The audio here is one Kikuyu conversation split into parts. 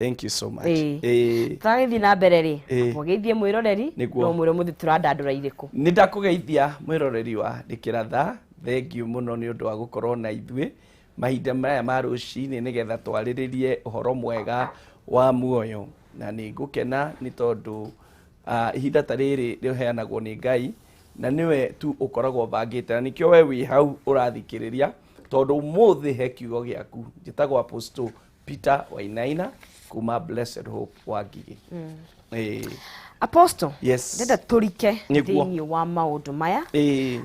Thank you so much. Ĩĩ. Ĩĩ. Tũtagĩthiĩ na mbere rĩ, Ĩĩ. mũgeithie mwĩroreri. Nĩguo. No mwĩre mũthĩ tũrandandũra irĩkũ. Nĩ ndakũgeithia mwĩroreri wa Ndĩkĩratha, thengiũ mũno nĩ ũndũ wa gũkorwo na ithuĩ mahinda maya ma rũcinĩ nĩgetha twarĩrĩrie ũhoro mwega wa muoyo. Na nĩ ngũkena nĩ tondũ ihinda ta rĩrĩ rĩheanagwo nĩ Ngai na nĩwe tu ũkoragwo ũbangĩte, na nĩkĩo we wĩ hau ũrathikĩrĩria, tondũ ũmũthĩ he kiugo gĩaku. Njĩtagwo Apostle Peter Wainaina kuma Blessed Hope wa Ngigĩ. Ĩĩ. Apostle, Yes. ndenda tũrike Nĩguo. thĩinĩ wa maũndũ maya. Ĩĩ.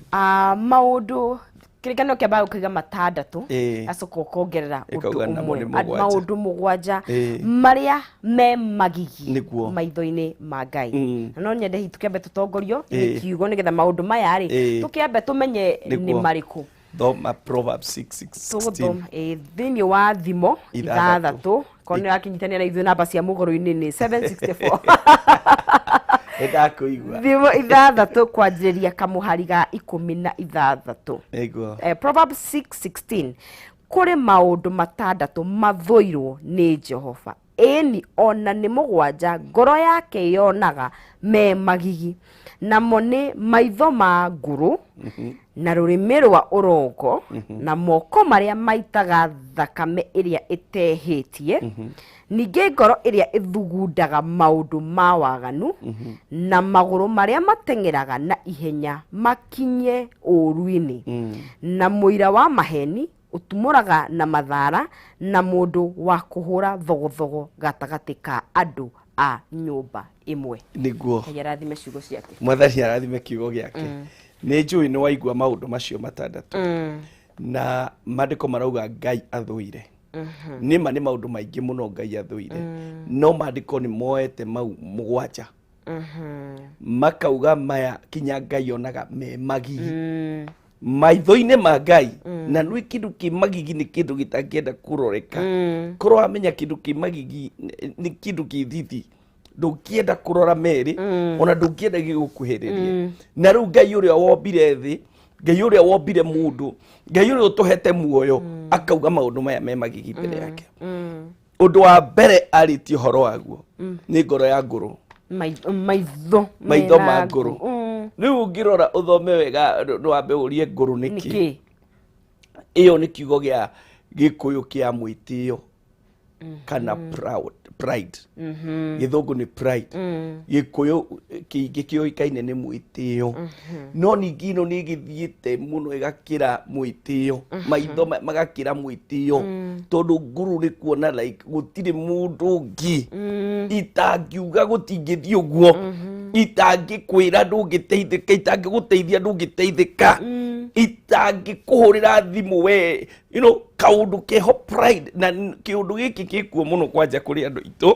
Maũndũ kĩrĩkanĩro kĩambaga gũkauga matandatũ, gacoka ũkongerera ũndũ Ĩkauga namo ũmwe. nĩ mũgwanja. Maũndũ 7 marĩa me magigi maitho-inĩ ma Ngai. Na no nyende hihi tũkĩambe tũtongorio nĩ kiugo nĩgetha maũndũ maya rĩ, tũkĩambe tũmenye nĩ marĩkũ. Thoma Proverbs 6, 6, 16. Tũgũthoma thĩinĩ wa Thimo 6. 6, korwo nĩ ũrakinyitania na ithuĩ, namba cia mũgũrũ-inĩ nĩ 764. Nĩ ndakũigua. Thimo 6 kwanjĩrĩria kamũhari ga 16. Proverbs 6:16, kũrĩ maũndũ 6 mathũirwo nĩ Jehova, ĩni ona nĩ 7 ngoro yake yonaga me magigi, namo nĩ maitho ma ngũrũ, na rũrĩmĩ rwa ũrongo, na moko marĩa maitaga thakame ĩrĩa ĩtehĩtie, ningĩ ngoro ĩrĩa ĩthugundaga maũndũ ma waganu, na magũrũ marĩa mateng'eraga na ihenya makinye ũũru-inĩ, na mũira wa maheni ũtumũraga na mathara, na mũndũ wa kũhũra thogothogo gatagatĩ ka andũ a nyũmba ĩmwe. Ngai arathime ciugo ciake. Mwathani arathime kiugo gĩake. Nĩ njũĩ nĩ waigua maũndũ macio 6, na maandĩko marauga Ngai athũire. Nĩ ma nĩ maũndũ maingĩ mũno Ngai athũire, no maandĩko nĩ moete mau 7, makauga maya kinya Ngai onaga me magigi maitho-inĩ ma Ngai. Na nĩ kĩndũ kĩ magigi nĩ kĩndũ gĩtangĩenda kũroreka. Korwo wamenya kĩndũ kĩ magigi nĩ kĩndũ kĩ thithi, ndũngĩenda kũrora merĩ, ona ndũngĩenda gĩgũkuhĩrĩrie. Na rĩu Ngai ũrĩa wombire thĩ, Ngai ũrĩa wombire mũndũ, Ngai ũrĩa ũtũhete muoyo, akauga maũndũ maya me magigi mbere yake. Ũndũ wa mbere arĩtie ũhoro waguo nĩ ngoro ya ngũrũ. Maitho maitho mena ma ngũrũ. Rĩu ũngĩrora ũthome wega, nĩ wambe ũrie ngũrũ nĩkĩ. Nĩkĩ? Ĩyo nĩ kiugo gĩa Gĩkũyũ kĩa mwĩtĩo kana proud, pride. Gĩthũngũ nĩ pride, Gĩkũyũ kĩingĩ kĩũĩkaine nĩ mwĩtĩo. No ningĩ ĩno nĩ ĩgĩthiĩte mũno ĩgakĩra mwĩtĩo, maitho magakĩra mwĩtĩo, tondũ ngũrũ nĩ kuona like gũtirĩ mũndũ ũngĩ, itangiuga gũtingĩthiĩ ũguo, itangĩkwĩra ndũngĩteithĩka, itangĩgũteithia ndũngĩteithĩka, itangĩkũhũrĩra thimũ we, kaũndũ keho pride. Na kĩũndũ gĩkĩ gĩkuo mũno kwanja kũrĩ andũ aitũ,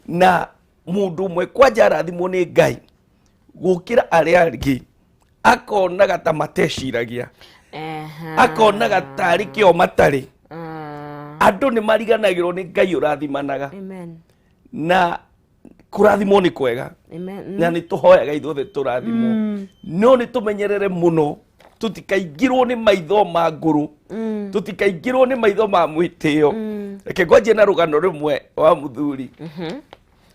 na mũndũ ũmwe kwanja arathimwo nĩ Ngai gũkĩra arĩa angĩ, akonaga ta mateciragia, akonaga tarĩ kĩo matarĩ. Andũ nĩ mariganagĩrwo nĩ Ngai ũrathimanaga. Amen. Na kũrathimwo nĩ kwega. Amen. Na nĩ tũhoyaga ithuothe tũrathimwo, no nĩ tũmenyerere mũno tũtikaingĩrwo nĩ maitho ma ngũrũ, tũtikaingĩrwo nĩ maitho ma mwĩtĩo. Reke ngwanjie na rũgano rũmwe wa mũthuri,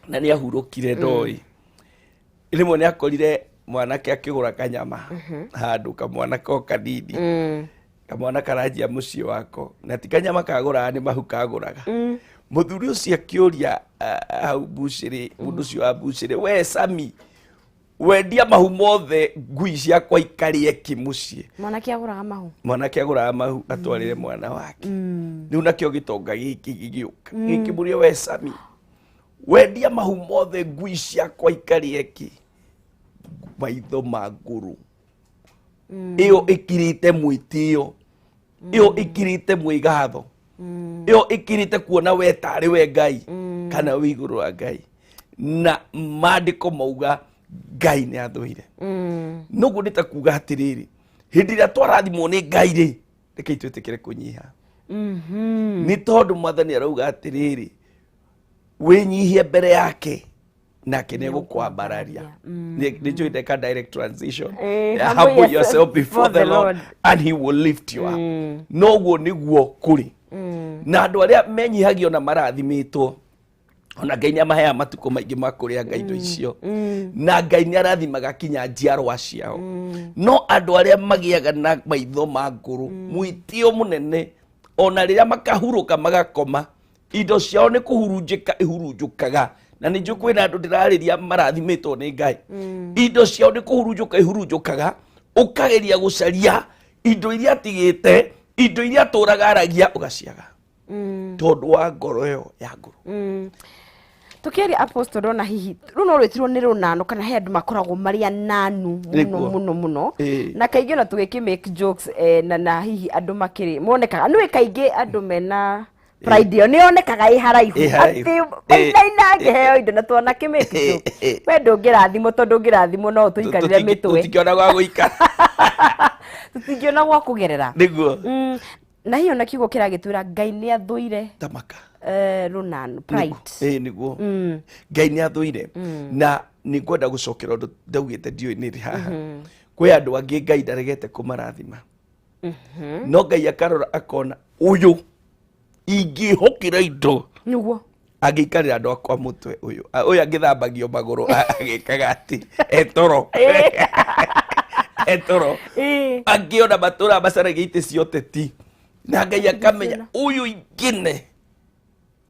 na nĩ ahurũkire ndoĩ. Rĩmwe nĩ akorire mwanake akĩgũra kanyama handũ, kamwana ko kanini, kamwana karanjia mũciĩ wako, na ti kanyama kagũraga, nĩ mahu kagũraga. Mũthuri ũcio akĩũria hau mbucĩrĩ, mũndũ ũcio wa mbucĩrĩ, "We Sami, wendia mahu mothe ngui ciakwa ikarĩe kĩ mũciĩ?" Mwanake agũraga mahu. Mwanake agũraga mahu atwarĩre mwana wake. Rĩu nakĩo gĩtonga gĩkĩ gĩgĩũka gĩkĩmũria, "We Sami, wendia mahu mothe ngui ciakwa ikarĩe kĩ?" Maitho ma ngũrũ ĩyo ĩkirĩte mwĩtĩo, ĩyo ĩkirĩte mwĩgatho, ĩyo ĩkirĩte kuona we tarĩ we Ngai kana wĩ igũrũ wa Ngai. Na maandĩko mauga Ngai nĩ athũire. Noguo nĩ ta kuga atĩrĩrĩ, hĩndĩ ĩrĩa twarathimwo nĩ Ngai rĩ, rekei twĩtĩkĩre kũnyiha, nĩ tondũ Mwathani arauga atĩrĩrĩ, wĩnyihie mbere yake nake nĩ egũkwambararia. Nĩ njũĩ ndeka direct transition. Humble humble yourself before the Lord Lord and he will lift you up. Noguo nĩguo kũrĩ na andũ arĩa menyihagio na marathimĩtwo. Ona Ngai nĩ amaheaga matukũ maingĩ ma kũrĩanga indo icio, na Ngai nĩ arathimaga kinya njiarwa ciao. No andũ arĩa magĩaga na maitho ma ngũrũ, mwĩtĩo mũnene, ona rĩrĩa makahurũka magakoma, indo ciao nĩ kũhurunjĩka ihurunjũkaga. Na nĩ njũĩ kwĩna andũ ndĩrarĩria marathimĩtwo nĩ Ngai, indo ciao nĩ kũhurunjũka ihurunjũkaga. Ũkageria gũcaria indo iria atigĩte, indo iria atũraga aragia, ũgaciaga tondũ wa ngoro ĩyo ya ngũrũ. Tukiaria, Apostle, ona hihi rũu no rwĩtirwo nĩ rũnano, kana he andũ makoragwo marĩ ananu mũno? Nĩguo. Mũno mũno. Ĩĩ. Na kaingĩ ona tũgĩkĩ make jokes, na hihi andũ makĩrĩ monekaga nĩwe, kaingĩ andũ mena pride ĩyo nĩ yonekaga ĩ haraihu. Ĩ haraihu. Atĩ mainaina angĩheo indo, na tuona kĩ make joke, we ndũngĩrathimwo, tondũ ũngĩrathimwo no ũtũikarĩre mĩtwe. Tũtingĩona gwa gũikara. Tũtingĩona gwa kũgerera. Nĩguo. Na hiyo na kiugo kĩragĩtwĩra Ngai nĩ athũire tamaka rũnano, pride. Ĩĩ, nĩguo, Ngai nĩ athũire. Na nĩ ngwenda gũcokera ũndũ ndaugĩte, ndiũĩ nĩ rĩ haha. Kwĩ andũ angĩ Ngai ndaregete kũmarathima, no Ngai akarora akona ũyũ ingĩhũkĩra indo angĩikarĩra andũ akwa mũtwe, ũyũ ũyũ angĩthambagio magũrũ, agĩkaga atĩ etoro etoro. Angĩ ona matũra macaragia itĩ cia ũteti, na Ngai akamenya ũyũ ingĩne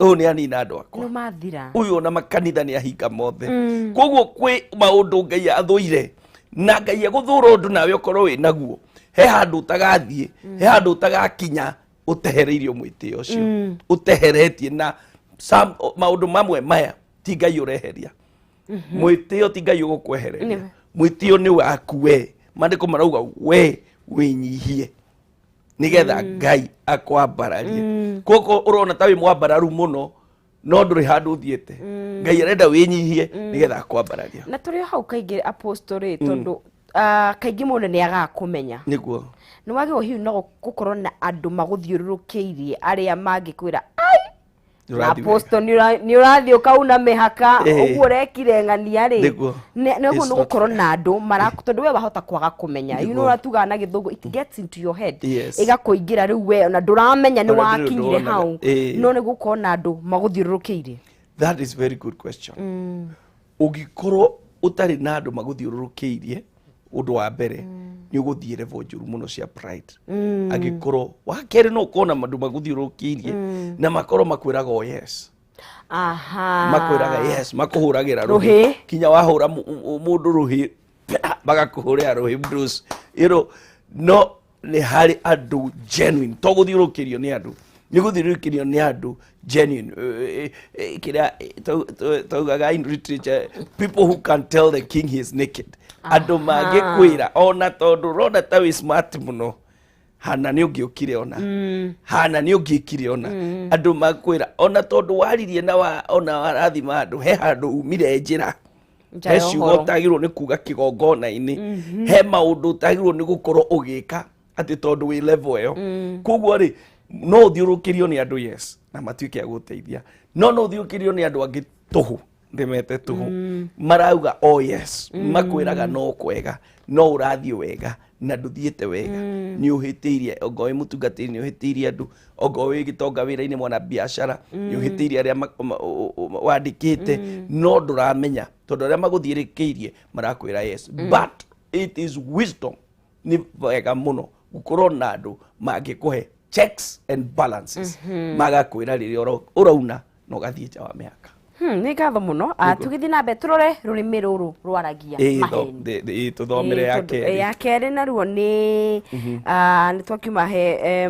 ũyũ nĩ anina andũ akwa. Nĩ mathira. Ũyũ ona makanitha nĩ ahinga mothe. Koguo kwĩ maũndũ Ngai athũire, na Ngai egũthũra ũndũ nawe ũkorwo wĩ naguo, he handũ ũtagathiĩ, he handũ ũtagakinya ũtehereirio mwĩtĩo ũcio ũteheretie. Na maũndũ mamwe maya ti Ngai ũreheria mwĩtĩo, ti Ngai ũgũkwehereria mwĩtĩo, nĩ waku we. Maandĩko marauga we wĩnyihie nigetha Ngai akwambararie. Koguo ũrona ta wĩ mwambararu mũno, no ndũrĩ handũ ũthiĩte. Ngai arenda wĩnyihie nigetha akwambararie. Na tũrĩ o hau kaingĩ, Apostle, rĩ, tondũ kaingĩ mũndũ nĩ agaga kũmenya, nĩ wagĩrĩirwo hihi no gũkorwo na andũ magũthiũrũrũkĩirie arĩa mangĩkwĩra, ai, na Nĩ ũrathiĩ wega. Apostle, nĩ ũrathiĩ ũkauna mĩhaka. Ũguo ũrekire ng'ania rĩ. Nĩ ũguo It's nĩ not gũkorwo na andũ mara, tondũ we wahota kwaga kũmenya, you know, ũrĩa tugaga na Gĩthũngũ, it gets into your head. Ĩgakũingĩra rĩu, we ona ndũramenya nĩ Ona ndũrĩ wakinyire ũndũ hau. wonaga. No nĩ gũkorwo na andũ magũthiũrũrũkĩirie. That is very good question. Ũngĩkorwo ũtarĩ na andũ magũthiũrũrũkĩirie, ũndũ wa mbere nĩ ũgũthiĩ level njũru mũno cia pride. Angĩkorwo wa kerĩ, no ũkorwo na andũ magũthiũrũrũkĩirie na makorwo makwĩraga oh yes, makwĩraga yes, makũhũragĩra rũhĩ. Rũhĩ. Kinya wahũra mũndũ rũhĩ, magakũhũrĩra rũhĩ bruce, no nĩ harĩ andũ genuine. To gũthiũrũrũkĩrio nĩ andũ, nĩ gũthiũrũrũkĩrio nĩ andũ genuine. Kĩrĩa taugaga in literature, people who can tell the king he is naked. Andũ mangĩkwĩra ona tondũ ũrona ta wĩ smart mũno, hana nĩ ũngĩũkire, ona hana nĩ ũngĩkire, ona andũ makwĩra ona tondũ waririe na wa, ona warathima andũ, he handũ umire njĩra. Nja He ya ciugo ũhoro. ũtagĩrwo nĩ kuga kĩgongona-inĩ, he maũndũ ũtagĩrwo nĩ gũkorwo ũgĩka atĩ tondũ wĩ level ĩyo. Koguo rĩ, no ũthiũrũkĩrio nĩ andũ, yes, na matuĩke a gũteithia, no no ũthiũrũkĩrio nĩ andũ angĩ tũhũ, ndĩmete tũhũ, marauga oh yes, makwĩraga no kwega, no ũrathiĩ wega, na ndũthiĩte wega, nĩ ũhĩtĩirie. Ongorwo wĩ mũtungatĩri, nĩ ũhĩtĩirie andũ. Ongorwo wĩ gĩtonga wĩra-inĩ, mwana biacara, nĩ ũhĩtĩirie arĩa wandĩkĩte, no ndũramenya tondũ arĩa magũthiĩrĩkĩirie marakwĩra yes. But it is wisdom, nĩ wega mũno gũkorwo na andũ mangĩkũhe checks and balances, magakwĩra rĩrĩa ũrauna na ũgathiĩ nja wa mĩhaka. Nĩ ngatho mũno. Tũgĩthiĩ na mbere, tũrore rũrĩmĩ rũrũ rwaragia maheni. Tũthomere ya kerĩ. Ya kerĩ naruo nĩ nĩ twakiuma he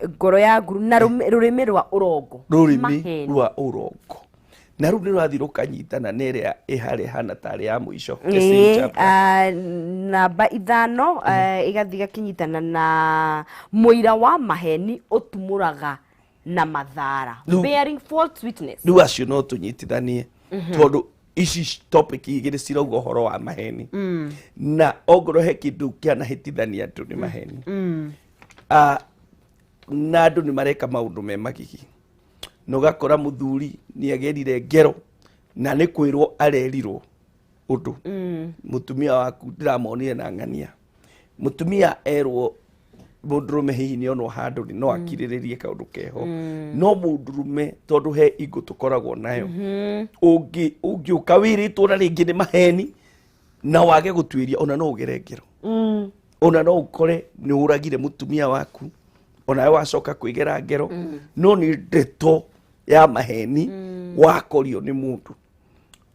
ngoro ya nguru na rũrĩmĩ rwa ũrongo. Rũrĩmĩ Maheni. Rwa ũrongo, na rĩu nĩ rũrathiĩ rũkanyitana na ĩrĩa ĩharĩa hana tarĩ ya mũico, the same chapter. Namba 5, ĩgathiĩ gakinyitana na mũira wa maheni ũtumũraga na mathara, bearing false witness. Rĩu acio no tũnyitithanie tondũ ici topic igĩrĩ cirauga ũhoro wa maheni, na ongorwo he kĩndũ kĩanahĩtithania andũ nĩ maheni. Na andũ nĩ mareka maũndũ me magigi, na ũgakora mũthuri nĩ agerire ngero na nĩ kwĩrwo arerirwo ũndũ, mũtumia waku ndĩramonire na ng'ania. Mũtumia erwo Mũndũrũme hihi nĩ onwo handũ rĩ, no akirĩrĩrie kaũndũ keho, no mũndũrũme, tondũ he ingũ tũkoragwo nayo, ũngĩũka wĩrĩtwo na rĩngĩ nĩ maheni na wage gũtuĩria, ona no ũgere ngero, ona no ũkore nĩ ũragire mũtumia waku, onawe wacoka kwĩgera ngero, no nĩ ndeto ya maheni wakorio nĩ mũndũ.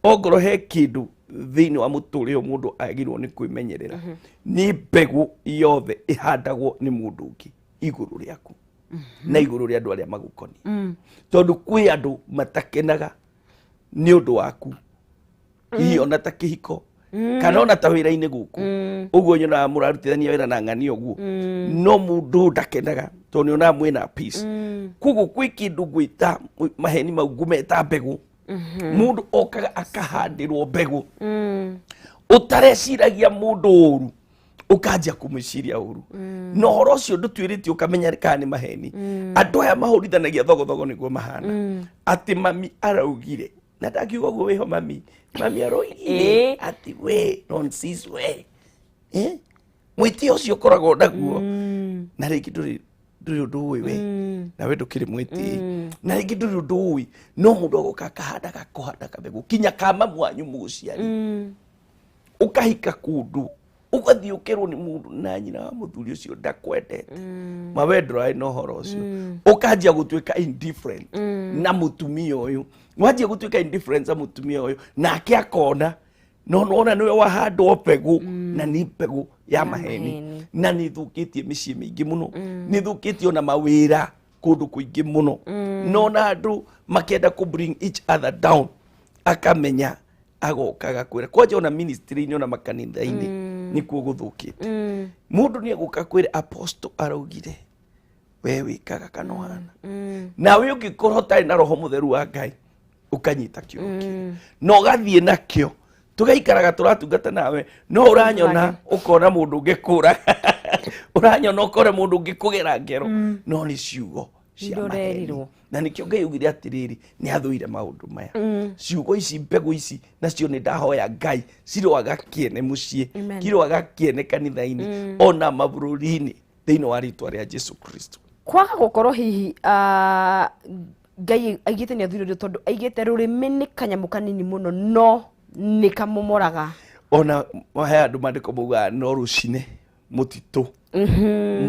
Ongorwo he kĩndũ thĩinĩ wa mũtũrĩre ũyũ mũndũ agĩrĩirwo nĩ kwĩmenyerera, nĩ mbegũ yothe ĩhandagwo nĩ mũndũ ũngĩ igũrũ rĩaku na igũrũ rĩa andũ arĩa magũkoniĩ, tondũ kwĩ andũ matakenaga nĩ ũndũ waku, hihi ona ta kĩhiko kana ona ta wĩra-inĩ gũkũ ũguo nyonaga mũrarutithania wĩra na ng'ania ũguo, no mũndũ ndakenaga tondũ nĩ onaga mwĩna peace. Koguo kwĩ kĩndũ ngwĩta maheni mau, ngũmeta mbegũ. Mũndũ okaga akahandĩrwo mbegũ, ũtareciragia mũndũ ũru, ũkanjia kũmwĩciria ũru, na ũhoro ũcio ndũtuĩrĩtie ũkamenya kana nĩ maheni. Andũ aya mahũrithanagia thogothogo nĩguo mahana, atĩ mami araugire, na ndakiuga ũguo wĩho, mami aroigire atĩ we nonsense we. Eh? Mwĩtĩo ũcio ũkoragwo naguo, na rĩngĩ ndũrĩ ũndũ ũĩ we, nawe ndũkĩrĩ mwĩtĩi, na rĩngĩ ndũrĩ ũndũ ũĩ, no mũndũ agoka akahanda gakũhanda kabegũ kinya ka mamu wanyu mũgũciari, ũkahika kũndũ, ũgathiĩ ũkerwo nĩ mũndũ na nyina wa mũthuri ũcio ndakwendete, mawe ndũrarĩ na ũhoro ũcio, ũkanjia gũtuĩka indifferent na mũtumia ũyũ. Wanjia gũtuĩka indifferent na mũtumia ũyũ, nake akona no nona nĩwe wahandwo mbegũ, na nĩ mbegũ ya maheni. Maheni. Na nĩ ĩthũkĩtie mĩciĩ mĩingĩ mũno, nĩ ĩthũkĩtie ona mawĩra kũndũ kũingĩ mũno, no na andũ makĩenda kũ bring each other down, akamenya agoka agakwĩra kwanja ona ministry-inĩ ona makanitha-inĩ nĩkuo gũthũkĩte. Mũndũ nĩ egũka kwĩra, "Apostle araugire we wĩkaga kana ũhana," nawe ũngĩkorwo ũtarĩ na Roho Mũtheru wa Ngai, ũkanyita kiugo kĩu na ũgathiĩ nakĩo, tũgaikaraga tũratungata nawe, no ũranyona ũkona mũndũ ũngĩ kũraga, ũranyona ũkore mũndũ ũngĩ kũgera ngero, no nĩ ciugo cia Nĩ maheni. ũrerirwo. Na nĩkĩo Ngai augire atĩrĩrĩ, nĩ athũire maũndũ maya, ciugo ici, mbegũ ici, nacio nĩ ndahoya Ngai ciroaga kĩene mũciĩ, Amen. kiroaga kĩene kanitha-inĩ, ona mabũrũri-inĩ, thĩinĩ wa rĩtwa rĩa Jesu Kristo. Kwaga gũkorwo hihi Ngai aigĩte nĩ athurire, tondũ aigĩte rũrĩmĩ nĩ kanyamũ kanini mũno no nĩ kamomoraga. Ona he andũ mandĩko maugaga no rũcine mũtitũ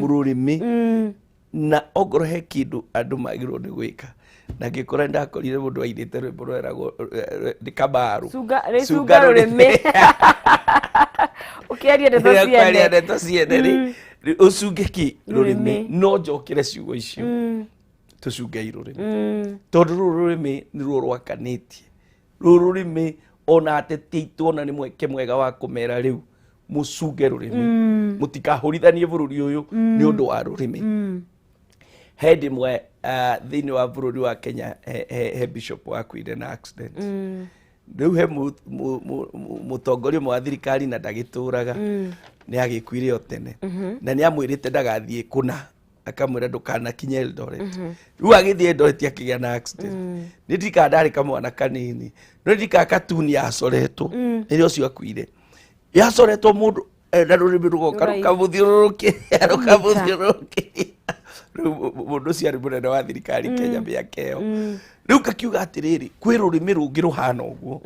rũrĩmĩ. Na ongorwo he kĩndũ andũ magĩrĩirwo nĩ gwĩka, na ngĩkora ndakorire mũndũ ainĩte rwĩmbo rweragwo nĩ Kamaru. Rĩcunga rũrĩmĩ ũkĩaria ndeto Rĩrĩa kwaria ciene. Ndeto ciene rĩ, ũcunge ki rũrĩmĩ. Rũrĩmĩ. No njokere ciugo icio, tũcungei rũrĩmĩ, tondũ rũrũ rũrĩmĩ nĩruo rwakanĩtie rũrũ rũrĩmĩ. Ona ateti aitũ, ona nĩ mweke mwega wa kũmera rĩu mũcunge rũrĩmĩ, mũtikahũrithanie bũrũri ũyũ nĩ ũndũ wa rũrĩmĩ. He ndĩ ĩmwe thĩinĩ wa bũrũri wa Kenya, he bishop wakuire na accident. Rĩu he mũtongoria ũmwe wa thirikari na ndagĩtũraga, nĩ agĩkuire o tene, na nĩ amwĩrĩte ndagathiĩ kũna, akamwĩra ndũkanakinye Eldoret. Rĩu agĩthiĩ Eldoret akĩgĩa na accident. Nĩ ndirikana ndarĩ kamwana kanini, no ndirikana katuni yacoretwo rĩrĩa ũcio akuire, yacoretwo mũndũ na rũrĩmĩ rũgoka Rũraihu. Rũkamũthiũrũrũkĩria rũkamũthiũrũrũkĩria. Rĩu mũndũ ũcio arĩ mũnene wa thirikari Kenya mĩaka ĩyo. Rĩu ngakiuga atĩrĩrĩ, kwĩ rũrĩmĩ rũngĩ rũhana ũguo,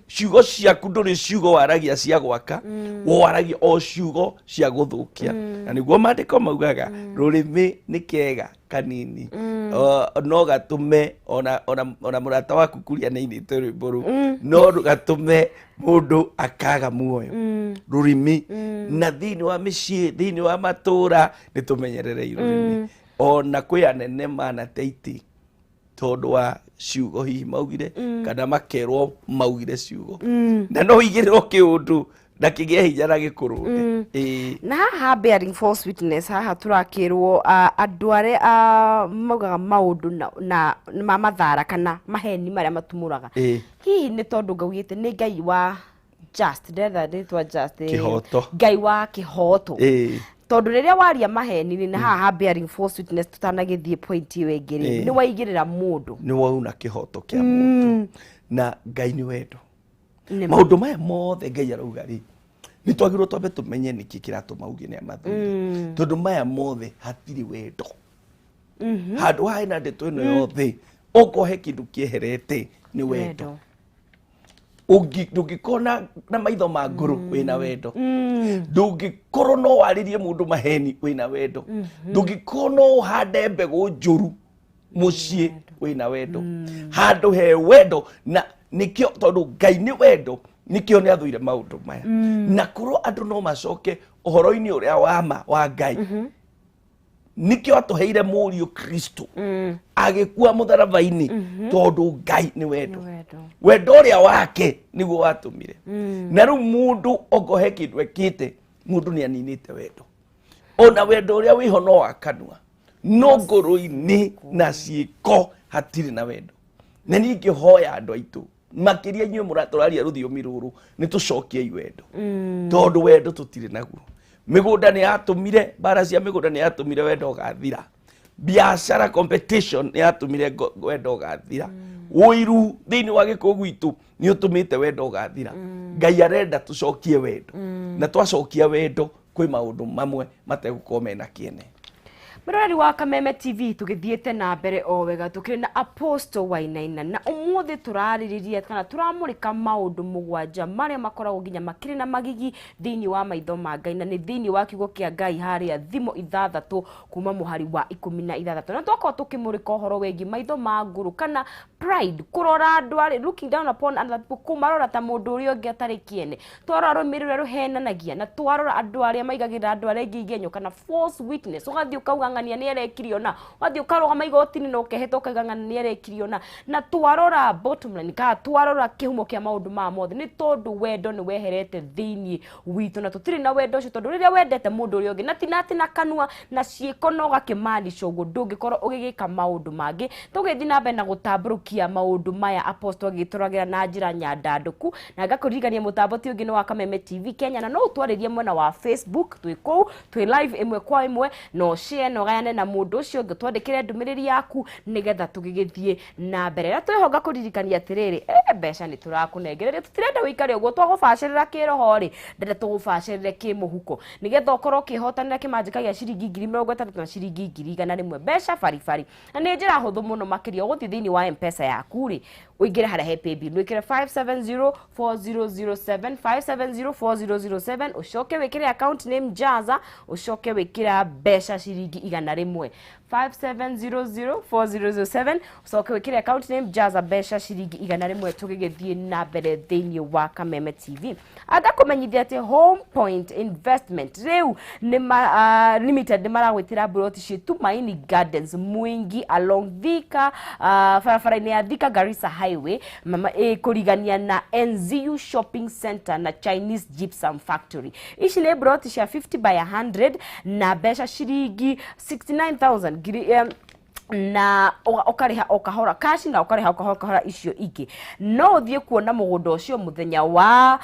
ciugo ciaku ndũrĩ ciugo waragia cia gwaka, waragia o ciugo cia gũthũkia. Na nĩguo maandĩko maugaga rũrĩmĩ nĩ kega kanini, no gatũme ona mũrata waku kuria nĩ ainĩte rwĩmbo rũu, no gatũme mũndũ akaga muoyo, rũrĩmĩ. Na thĩinĩ wa mĩciĩ, thĩinĩ wa matũra, nĩ tũmenyererei rũrĩmĩ. Ona kwĩ anene manate itĩ tondũ wa ciugo hihi maugire kana makerwo maugire ciugo, na no igĩrĩrwo kĩũndũ na kĩgĩe hinya na gĩkũrũnde. Ĩĩ. Na haha bearing false witness, haha tũrakĩrwo andũ arĩa maugaga maũndũ na ma mathara kana maheni marĩa matumũraga. Hihi nĩ tondũ ngaugĩte nĩ Ngai wa just, ndetha rĩtwa just, Kĩhoto. Ngai wa kĩhoto. Tondũ rĩrĩa waria maheni rĩ, na haha bearing false witness, tũtanagĩthiĩ point ĩyo ĩngĩ rĩ, nĩ waigĩrĩra mũndũ. Nĩ wauna kĩhoto kĩa mũndũ, na Ngai nĩ wendo. Nĩ ma. Maũndũ maya mothe Ngai arauga rĩ, Nĩ twagĩrĩirwo twambe tũmenye nĩkĩ kĩratũma uge nĩ amathũire, tondũ maya mothe hatirĩ wendo. Handũ haha hena ndeto ĩno yothe, okorwo he kĩndũ kĩeherete nĩ wendo. Ndũngĩkorwo na maitho ma ngũrũ wĩna wendo, ndũngĩkorwo no warĩrie mũndũ maheni wĩna wendo, ndũngĩkorwo no ũhande mbegũ njũru mũciĩ wĩna wendo. Handũ he wendo, na nĩkĩo tondũ Ngai nĩ wendo, nĩkĩo nĩ athũire maũndũ maya. Na korwo andũ no macoke ũhoro-inĩ ũrĩa wa ma wa Ngai, nĩkĩo atũheire mũriũ Kristo agĩkua mũtharaba-inĩ, tondũ Ngai nĩ wendo. Wendo ũrĩa wake nĩguo watũmire. Na rĩu mũndũ okorwo he kĩndũ ekĩte, mũndũ nĩ aninĩte wendo. Ona wendo ũrĩa wĩho no wa kanua, no ngoro-inĩ na ciĩko hatirĩ na wendo. Na niĩ ingĩhoya andũ aitũ, makĩria inyuĩ mũratũraria rũthiomi rũrũ, nĩ tũcokiei wendo, tondũ wendo tũtirĩ naguo. Mĩgũnda nĩ yatũmire mbara cia mĩgũnda, nĩ yatũmire wendo ũgathira. Biacara competition nĩ yatũmire wendo ũgathira. Ũiru thĩinĩ wa gĩkũyũ gwitũ nĩ ũtũmĩte wendo ũgathira. Ngai arenda tũcokie wendo, na twacokia wendo kwĩ maũndũ mamwe mategũkorwo mena kĩene. Mũroreri wa Kameme TV, tũgĩthiĩte na mbere o wega, tũkĩrĩ na Apostle Wainaina, na ũmũthĩ tũrarĩrĩria kana tũramũrĩka maũndũ 7 marĩa makoragwo nginya makĩrĩ na magigi thĩinĩ wa maitho ma Ngai, na nĩ thĩinĩ wa kiugo kĩa Ngai harĩa Thimo 6 kuma mũhari wa 16. Na twakorwo tũkĩmũrĩka ũhoro wĩgiĩ maitho ma ngũrũ kana pride, kũrora andũ arĩa, looking down upon other people, kũmarora ta mũndũ ũrĩa ũngĩ atarĩ kĩene. Twarora rũmĩrĩ rũrĩa rũhenanagia, na twarora andũ arĩa maigagĩrĩra andũ arĩa angĩ igenyo kana false witness, ũgathiĩ ũkauga ng'ania nĩ arekire ona, ũgathiĩ ũkarũgama igoti-inĩ na ũkeheta ũkauga ng'ania nĩ arekire ona. Na twarora bottom line kana twarora kĩhumo kĩa maũndũ maya mothe, nĩ tondũ wendo nĩ weherete thĩinĩ witũ, na tũtirĩ na wendo ũcio, tondũ rĩrĩa wendete mũndũ ũrĩa ũngĩ na ti na atĩ na kanua na ciĩko na ũgakĩmaanisha ũguo, ndũngĩkorwo ũgĩgĩka maũndũ mangĩ. Tũgĩthiĩ na mbere na gũtambũrũkia maũndũ maya, Apostle agĩtũragĩra na njĩra nyandandũku, na ngakũririkania mũtambo ti ũngĩ nĩ wa Kameme TV Kenya, na no ũtwarĩrie mwena wa Facebook, twĩ kũu twĩ live ĩmwe kwa ĩmwe, no share na ũgayane na mũndũ ũcio ũngĩ, twandĩkĩre ndũmĩrĩri yaku nĩgetha tũgĩgĩthiĩ na mbere. Na twĩho ngakũririkania atĩrĩrĩ, mbeca nĩ tũrakũnengereria, tũtirenda wĩikare ũguo, twagũbacĩrĩra kĩroho rĩ, ndĩrenda tũgũbacĩrĩre kĩmũhuko, nĩgetha ũkorwo ũkĩhotanĩra kĩmanjĩka gĩa ciringi 60,000 na ciringi 100,000, mbeca baribari. Na nĩ njĩra hũthũ mũno makĩria. Ũgũthiĩ thĩinĩ wa M-Pesa yaku rĩ, ũingĩre harĩa he paybill, wĩkĩre 5704007, 5704007, ũcoke wĩkĩre account name Jaza, ũcoke wĩkĩre mbeca ciringi 100, 57004007, ũcoke wĩkĩre account name Jaza, mbeca ciringi 100. Tũgĩgĩthiĩ na mbere thĩinĩ wa Kameme TV, anga kũmenyithia atĩ Home Point Investment rĩu nĩ Limited nĩ maragwĩtĩra mburoti ciĩ Tumaini Gardens, Mwingi, along Thika, barabara-inĩ ya Thika Garissa Highway, mama ĩkũrigania na NZU Shopping Center na Chinese Gypsum Factory. Ici nĩ mburoti cia 50 by 100 na mbeca ciringi 69,000 ngiri, na ũkarĩha o kahora cash, na ũkarĩha o kahora kahora icio ingĩ. No ũthiĩ kuona mũgũnda ũcio mũthenya wa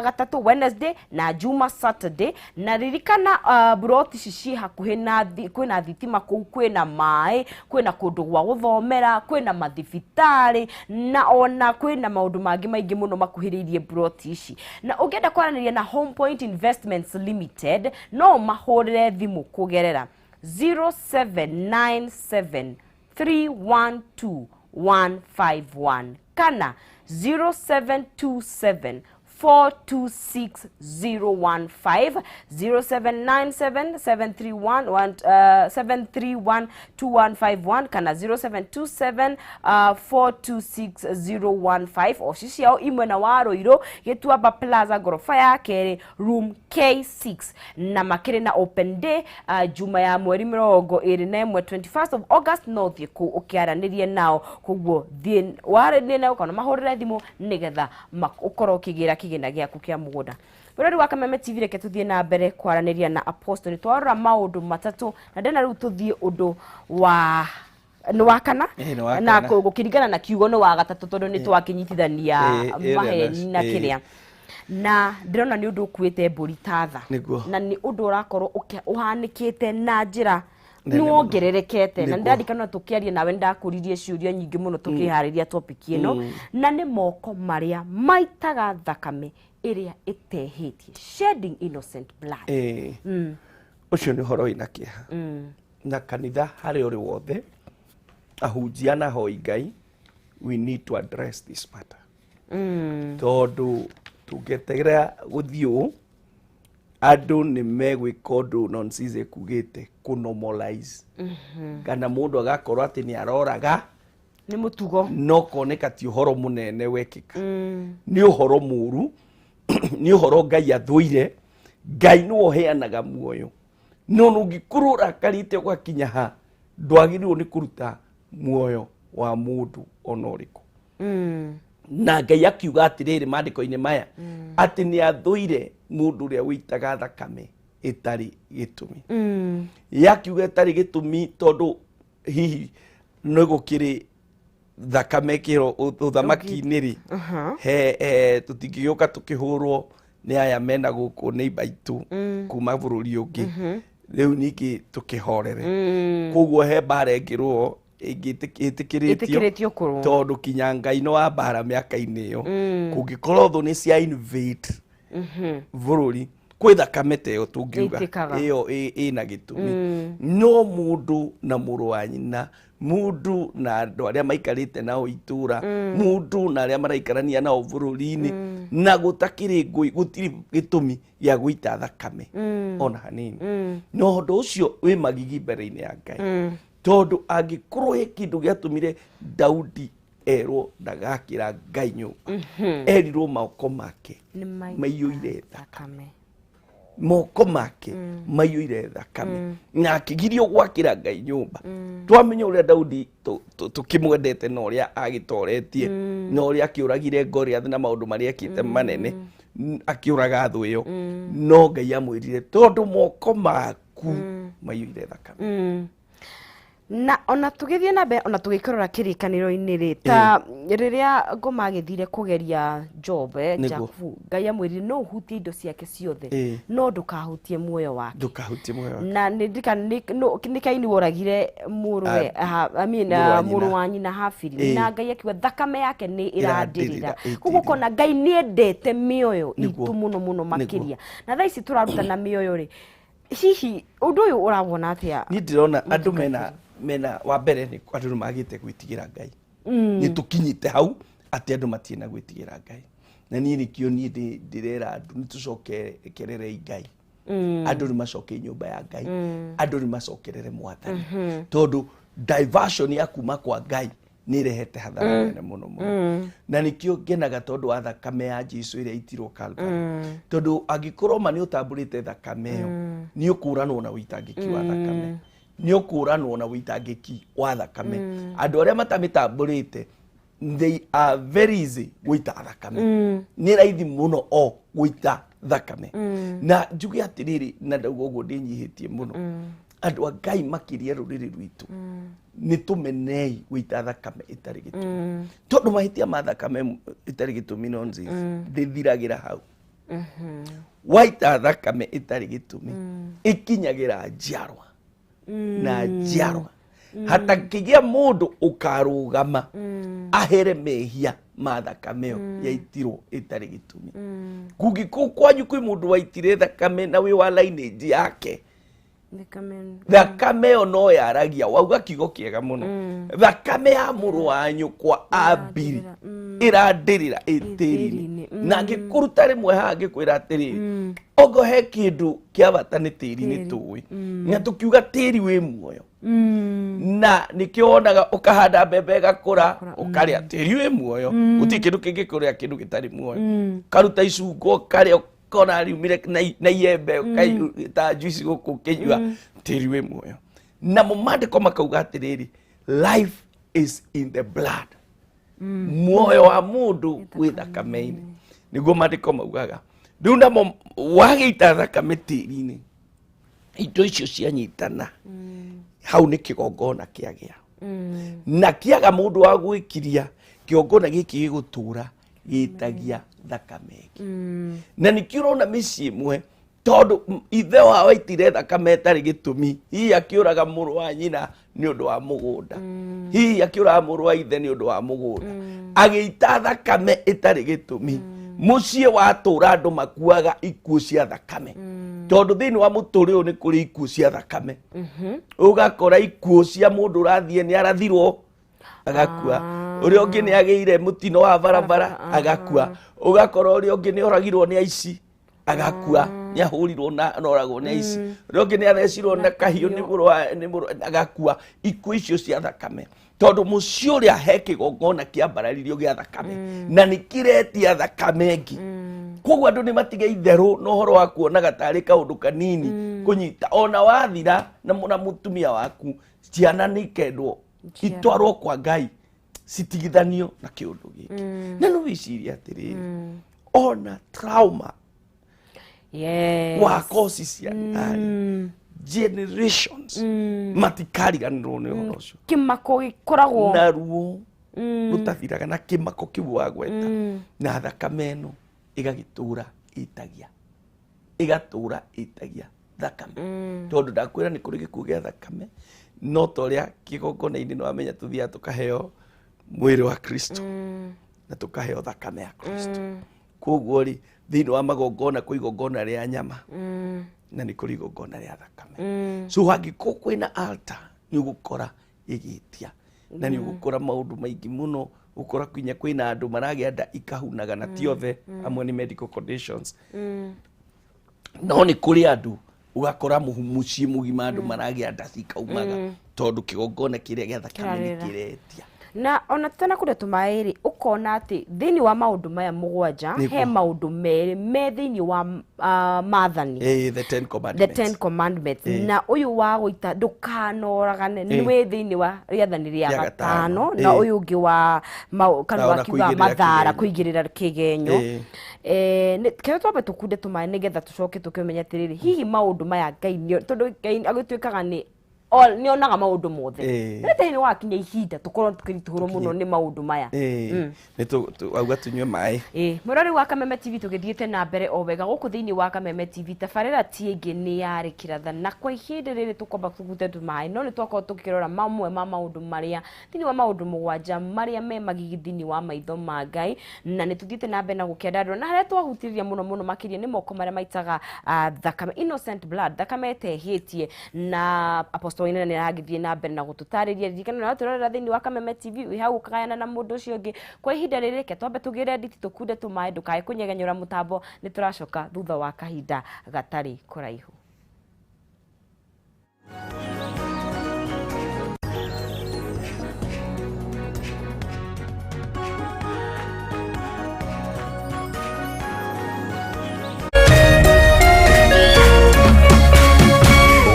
gatatũ, Wednesday, na Juma, Saturday. Na ririkana, mburoti ici ciĩ hakuhĩ na kwĩna thitima kũu, kwĩna maĩ, kwĩna kũndũ gwa gũthomera, kwĩna mathibitarĩ, na ona kwĩna maũndũ mangĩ maingĩ mũno makuhĩrĩirie mburoti ici. Na ũngĩenda kwaranĩria na Home Point Investments Limited, no mahũrĩre thimũ kũgerera 0797 312 151 kana 0727 426015, 0797 731 731 2151 kana 0727 426015. Ofici ciao imwe na wa Ruiru, Gĩtuamba Plaza, ngoroba ya kerĩ, room K6. Na makĩrĩ na open day juma ya mweri 21, 21st of August. No ũthiĩ kũu ũkĩaranĩrie nao, koguo thiĩ warĩrie nao kana mahũrĩre thimũ nĩgetha ũkorwo ũkĩgĩra kĩgĩna gĩaku kĩa mũgũnda. Mũrori wa Kameme TV, reke tũthiĩ na mbere kwaranĩria na Apostle. Nĩ twarora maũndũ matatũ, na ndĩna rĩu tũthiĩ ũndũ wa nĩ wa kana. Nĩ wa na kana. Gũkĩringana na kiugo nĩ wa gatatũ, tondũ nĩ twakĩnyitithania Ĩrĩa maheni na kĩrĩa, na ndĩrona nĩ ũndũ ũkuĩte mbũri ta tha. Na nĩ ũndũ ũrakorwo ũhanĩkĩte na njĩra nene nĩ mũno. wongererekete na nĩndarikana tũkĩaria nawe nĩndakũririe ciũria nyingĩ mũno tũkĩharĩria topic ĩno, na nĩ moko marĩa maitaga thakame Ĩrĩa ĩtehĩtie, shedding innocent blood. Ĩĩ. Ũcio nĩ ũhoro wĩna kĩeha. Na kanitha harĩa ũrĩ wothe, ahunjia na ahoi Ngai, we need to address this matter. Tondũ tũngĩeterera gũthiĩ ũũ, andũ nĩ megwĩka ũndũ Nonsizi ekugĩte kũ normalize. Kana mũndũ agakorwo atĩ nĩ aroraga Nĩ mũtugo. No koneka ti ũhoro mũnene wekĩka. Nĩ ũhoro mũru, nĩ ũhoro Ngai athũire. Ngai nĩwe ũheanaga muoyo, no ũngĩkorwo ũrakarĩte ũgakinya ha, ndwagĩrĩirwo nĩ kũruta muoyo wa mũndũ ona ũrĩkũ. Na Ngai akiuga atĩrĩrĩ maandĩko-inĩ maya atĩ nĩ athũire mũndũ ũrĩa ũitaga thakame ĩtarĩ gĩtũmi. Yakiuga ĩtarĩ gĩtũmi tondũ hihi nĩ gũkĩrĩ thakame kĩro ũthamaki-inĩ rĩ, he tũtingĩgĩũka tũkĩhũrwo nĩ aya mena gũkũ neighbor itũ kuma bũrũri ũngĩ. Rĩu ningĩ tũkĩhorere koguo he mbara ĩngĩrũo ĩtĩkĩrĩtio. Ĩtĩkĩrĩtio kũrũo. Tondũ kinya Ngai nĩ wa mbara mĩaka-inĩ ĩyo, kũngĩkorwo thũ nĩ cia invade bũrũri, kwĩ thakame ta ĩyo tũngiuga Ĩitĩkaga. ĩyo ĩna gĩtũmi. No mũndũ na mũrũ wa nyina, mũndũ na andũ arĩa maikarĩte nao itũra, mũndũ na arĩa maraikarania nao bũrũri-inĩ, na gũtakĩrĩ ngũĩ, gũtirĩ gĩtũmi gĩa gũita thakame ona hanini. Na ũndũ ũcio wĩ magigi mbere-inĩ ya Ngai, tondũ angĩkorwo he kĩndũ gĩatũmire Daudi erwo ndagakĩra Ngai nyũmba, erirwo moko make Nĩ maiyũire thakame. Moko make maiyũire thakame, na akĩgirio gwakĩra Ngai nyũmba. Twamenya ũrĩa Daudi tũkĩmwendete na ũrĩa agĩtoretie na ũrĩa akĩũragire Goliath na maũndũ marĩa ekĩte manene, akĩũraga thũ ĩyo, no Ngai amwĩrire tondũ moko maku maiyũire thakame. Na ona tũgĩthiĩ na mbere, ona tũgĩkĩrora kĩrĩkanĩro-inĩ rĩ, ta rĩrĩa ngoma agĩthire kũgeria Job, Jakubu, Ngai amwĩrire no ũhutie indo ciake ciothe, no ndũkahutie muoyo wake. Ndũkahutie muoyo wake. Na nĩ ndirikana nĩ Kaini woragire mũrũwe, I mean, Mũrũ wa mũrũ nyina. Wa nyina Habili. Na Ngai akiuga thakame yake nĩ ĩrandĩrĩra. Ĩrandĩrĩra, Koguo ũkona Ngai nĩ endete mĩoyo itũ mũno mũno makĩria. Na thaa ici tũrarutana mĩoyo rĩ, hihi ũndũ ũyũ ũrawona atĩa? Niĩ ndĩrona andũ mena wa mbere nĩ andũ nĩ magĩte gwĩtigĩra Ngai. Nĩ tũkinyĩte hau atĩ andũ matirĩ na gwĩtigĩra Ngai, na niĩ nĩkĩo niĩ ndĩrera andũ nĩ tũcokererei Ngai. Andũ nĩ macoke nyũmba ya Ngai, andũ nĩ macokerere Mwathani, tondũ diversion ya kuma kwa Ngai nĩ ĩrehete hathara nene mũno mũno. Na nĩkĩo ngenaga tondũ wa thakame ya Jesu ĩrĩa itirwo Calvary, tondũ angĩkorwo ma nĩ ũtambũrĩte thakame ĩyo, nĩ ũkũranwo na ũitangĩki wa thakame, nĩ ũkũranwo na ũitangĩki wa thakame. Andũ arĩa matamĩtambũrĩte, they are very easy gũita thakame. Nĩ raithi mũno o gũita thakame. Na njuge atĩrĩrĩ, na ndauga ũguo ndĩnyihĩtie mũno, andũ a Ngai, makĩria rũrĩrĩ rwitũ, nĩ tũmenei gũita thakame ĩtarĩ gĩtũmi, tondũ mahĩtia ma thakame ĩtarĩ gĩtũmi nonsense ndĩthiragĩra hau. Waita thakame ĩtarĩ gĩtũmi, ĩkinyagĩra njiarwa na njiarwa, hatakĩgĩa mũndũ ũkarũgama ahere mehia ma thakame ĩyo yaitirwo ĩtarĩ gĩtũmi. Kũngĩkorwo kwanyu kwĩ mũndũ waitire thakame na wĩ wa lineage yake, thakame ĩyo no yaragia. Wauga kiugo kĩega mũno, thakame ya mũrũ wa nyũkwa Abiri ĩrandĩrĩra ĩ tĩri-inĩ. Tĩri-inĩ. Na ngĩkũruta rĩmwe haha ngĩkwĩra atĩrĩrĩ, ogo he kĩndũ kĩa bata nĩ tĩri, nĩ tũĩ na tũkiuga tĩri wĩ muoyo, na nĩkĩo wonaga ũkahanda mbembe ĩgakũra, ũkarĩa. Tĩri wĩ muoyo, gũtirĩ kĩndũ kĩngĩkũrĩa kĩndũ gĩtarĩ muoyo. Karuta icungwa ũkarĩa, ũkona riumire na iembe, ũkaita juice gũkũ ũkĩnyua. Tĩri wĩ muoyo. Namo maandĩko makauga atĩrĩrĩ, life is in the blood, muoyo wa mũndũ wĩ thakame-inĩ, nĩguo maandĩko maugaga. Rĩu namo wagĩita thakame tĩri-inĩ, indo icio cianyitana hau nĩ kĩgongona kĩagĩa, na kĩaga mũndũ wa gwĩkiria, kĩgongona gĩkĩ gĩgũtũra gĩtagia thakame ĩngĩ. Na nĩkĩo ũrona mĩciĩ ĩmwe, tondũ ithe wao aitire thakame ĩtarĩ gĩtũmi, hihi akĩũraga mũrũ wa nyina nĩ ũndũ wa mũgũnda, hihi akĩũraga mũrũ wa ithe nĩ ũndũ wa mũgũnda, agĩita thakame ĩtarĩ gĩtũmi. Mũciĩ watũra andũ makuaga ikuũ cia thakame, tondũ thĩinĩ wa mũtũrĩre ũyũ nĩ kũrĩ ikuũ cia thakame. Ũgakora ikuũ cia mũndũ ũrathiĩ nĩ arathirwo agakua, ũrĩa ũngĩ nĩ agĩire mũtino wa barabara agakua, ũgakora ũrĩa ũngĩ nĩ oragirwo nĩ aici agakua, nĩ ahũrirwo na oragwo nĩ aici, ũrĩa ũngĩ nĩ athecirwo na kahiũ nĩ mũrũ nĩ mũrũ agakua. Ikuũ icio cia thakame, tondũ mũciĩ ũrĩa he kĩgongona kĩambararirio gĩa thakame na nĩ kĩretia thakame ĩngĩ. Koguo andũ nĩ matige itherũ na ũhoro wa kuonaga tarĩ kaũndũ kanini kũnyita. Ona wathira na na mũtumia waku, ciana nĩ ikendwo itwarwo kwa Ngai citigithanio na kĩũndũ gĩkĩ. Na no wĩcirie atĩrĩrĩ, ona trauma wa koci ciana rĩ, generations matikariganĩrwo nĩ ũhoro ũcio. Kĩmako gĩkoragwo na ruo rũtathiraga na kĩmako kĩu wagweta, na thakame ĩno ĩgagĩtũra ĩtagia, ĩgatũra ĩtagia thakame, tondũ ndakwĩra nĩ kũrĩ gĩkuũ gĩa thakame. No ta ũrĩa kĩgongona-inĩ nĩ wamenya tũthiaga tũkaheo mwĩrĩ wa Kristo na tũkaheo thakame ya Kristo. Koguo rĩ, thĩinĩ wa magongona kwĩ igongona rĩa nyama na nĩ kũrĩ igongona rĩa thakame. So hangĩkorwo kwĩna altar, nĩ ũgũkora ĩgĩtia na nĩ ũgũkora maũndũ maingĩ mũno, ũkora kinya kwĩna andũ maragĩa nda ikahunaga, na ti othe, amwe nĩ medical conditions, no nĩ kũrĩ andũ ũgakora mũciĩ mũgima andũ maragĩa nda cikaumaga, tondũ kĩgongona kĩrĩa gĩa thakame nĩ Kĩrarĩra. kĩretia. Na ona tena kũrĩa tũmaĩ rĩ, ũkona atĩ thĩinĩ wa maũndũ maya 7 he maũndũ merĩ me thĩinĩ wa maathani. The Ten The Commandments. Ten Commandments. Na ũyũ wa gũita ndũkanoragane nĩ wĩ thĩinĩ wa rĩathani rĩa Rĩa gatano gatano. Na ũyũ ũngĩ wa Na kanua ona kiuga kũigĩrĩra mathara kĩgenyo. kũigĩrĩra kĩgenyo. Kĩrĩa twambe tũkunde tũmaĩ nĩgetha tũcoke tũkĩmenye atĩrĩrĩ, hihi maũndũ maya Ngai tondũ Ngai agĩtuĩkaga nĩ nĩ onaga maũndũ mothe. Nĩ thĩinĩ wakinya ihinda tũkorwo tũkĩritũhĩrwo mũno nĩ maũndũ maya. Nĩ auga tũnyue maĩ. Ĩ mwĩrori wa Kameme TV, tũgĩthiĩte na mbere o wega gũkũ thĩinĩ wa Kameme TV. Tabarĩra ti ĩngĩ nĩ yarĩ kĩratha, na kwa ihinda rĩrĩ tũkwamba tũgute tũmaĩ, no nĩ twakorwo tũkĩrora mamwe ma maũndũ marĩa thĩinĩ wa maũndũ 7 marĩa me magigi thĩinĩ wa maitho ma Ngai, na nĩ tũthiĩte na mbere na gũkĩandandũra, na harĩa twahutĩrĩria mũno mũno makĩria nĩ moko marĩa maitaga thakame, innocent blood, thakame ĩtehĩtie. Na Apostle Wainaina nĩ aragĩthiĩ na mbere na gũtũtarĩria. Ririkana na tũrorera thĩinĩ wa Kameme TV, wĩ hau ũkagayana na mũndũ ũcio ũngĩ. Kwa ihinda rĩrĩ, reke twambe tũgĩre nditi, tũkunde tũmaĩ. Ndũkae kũnyegenyũra mũtambo, nĩ tũracoka thutha wa kahinda gatarĩ kũraihu.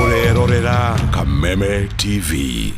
Ũrerorera Kameme TV.